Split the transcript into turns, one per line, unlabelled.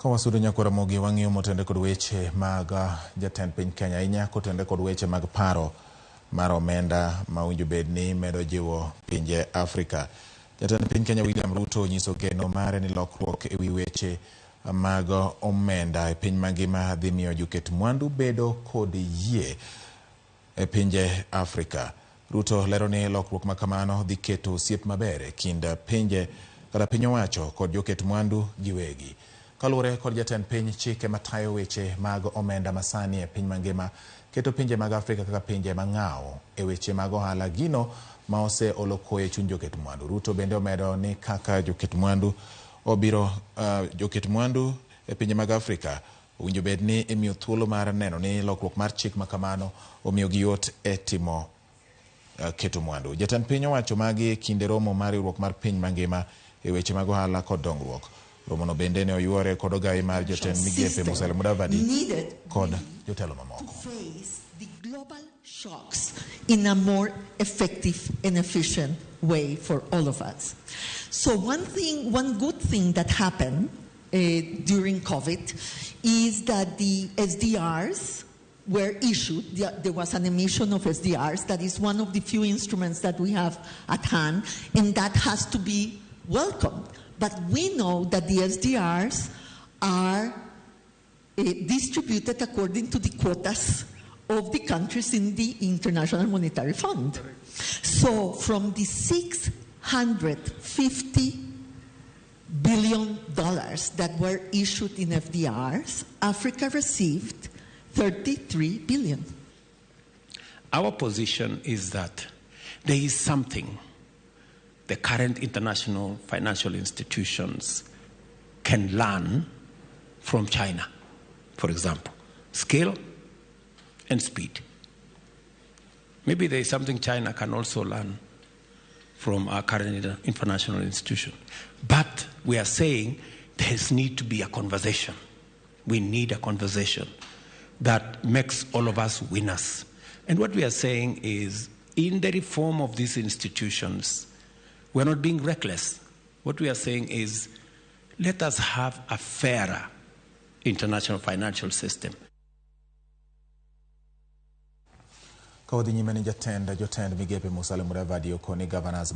Ka wasudo nyakwa Ramogi wang'iyo motende kod weche mag jatend piny Kenya ahinya kotende kod weche mag paro mar omenda ma owinjo bed ni medo jiwo pinje Afrika. Jatend piny Kenya William Ruto onyiso geno mare ni lokruok e wi weche mag omenda e piny mangima dhi miyo joket mwandu bedo kod yie e pinje Afrika. Ruto lero ni lokruok ma kamano dhi keto osiep maber e kind pinje kata piny owacho kod joket mwandu giwegi. Kaluwore kod jatend piny, chike matayo weche mag omenda masani e piny mangima keto pinje mag Afrika kaka pinje mang'aw e weche mag ohala, gino ma ose olo koyo e chuny joket mwandu. Ruto bende omedo ni kaka joket mwandu obiro joket mwandu e pinje mag Afrika owinjo bed ni imiyo thuolo mar neno ni lokruok mar chik ma kamano omiyogi yot e timo keto mwandu. Jatend piny owacho magi e kinde romo mar riwruok mar piny mangima e weche mag ohala kod dongruok. Romono bende ne oyuore kod ogai mar jotend migepe Musalia Mudavadi kod jotelo mamoko.
Shocks in a more effective and efficient way for all of us. So one good thing that happened during COVID is that the SDRs were issued. There was an emission of SDRs. That is one of the few instruments that we have at hand, and that has to be welcomed. But we know that the SDRs are distributed according to the quotas of the countries in the International Monetary Fund. So from the $650 billion that were issued in FDRs, Africa received 33 billion.
Our position is that there is something the current international financial institutions can learn from China, for example, scale and speed. Maybe there is something China can also learn from our current international institution. But we are saying there need to be a conversation. We need a conversation that makes all of us winners. And what we are saying is, in the reform of these institutions, we're not being reckless. What we are saying is, let us have a fairer international financial system.
Ka wadhi nyime ni jatend jotend migepe Musalia Mudavadi okoni governors